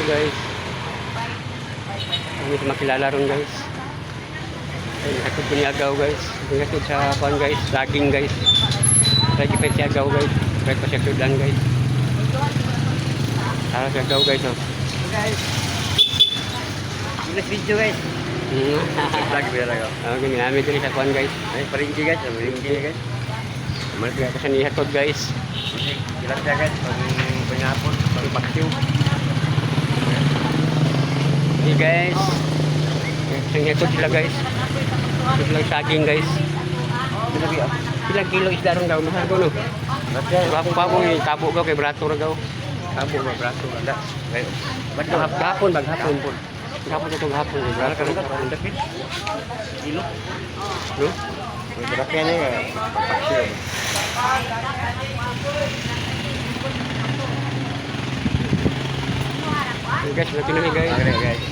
Hello, guys. Kami sa makilala ron, guys. Ay, hatod ko ni Agaw, guys. Hatod sa kuan, guys, saging, guys. Lagi pa si Agaw, guys. Kahit pa siya sudan, guys. Tara si Agaw, guys, oh. Guys. Bilis video, guys. Vlog ba talaga? Oh, ganyan namin diri sa kuan, guys. Ay, paringki, guys. Paringki, guys. Malit ko sa nihatod, guys. Tilapia, guys. Pag pangapon, pag paksiw. Hey, guys. Sa nihatod sila, guys. Ito lang saging, guys. Tilapia. Ilang kilo isda ron daw mahal ko, no. Tilapia. Gapong pa mo tabo gaw kay brato ra gaw. Tabo gaw brato ra. Ay, Gahap gahapon ba gahapon. Gahapon ito gahapon kay brato ra gahapon. Kilo. No? Tilapia niya. Paksiw. Hey guys, laki na ni, guys. Okay, guys.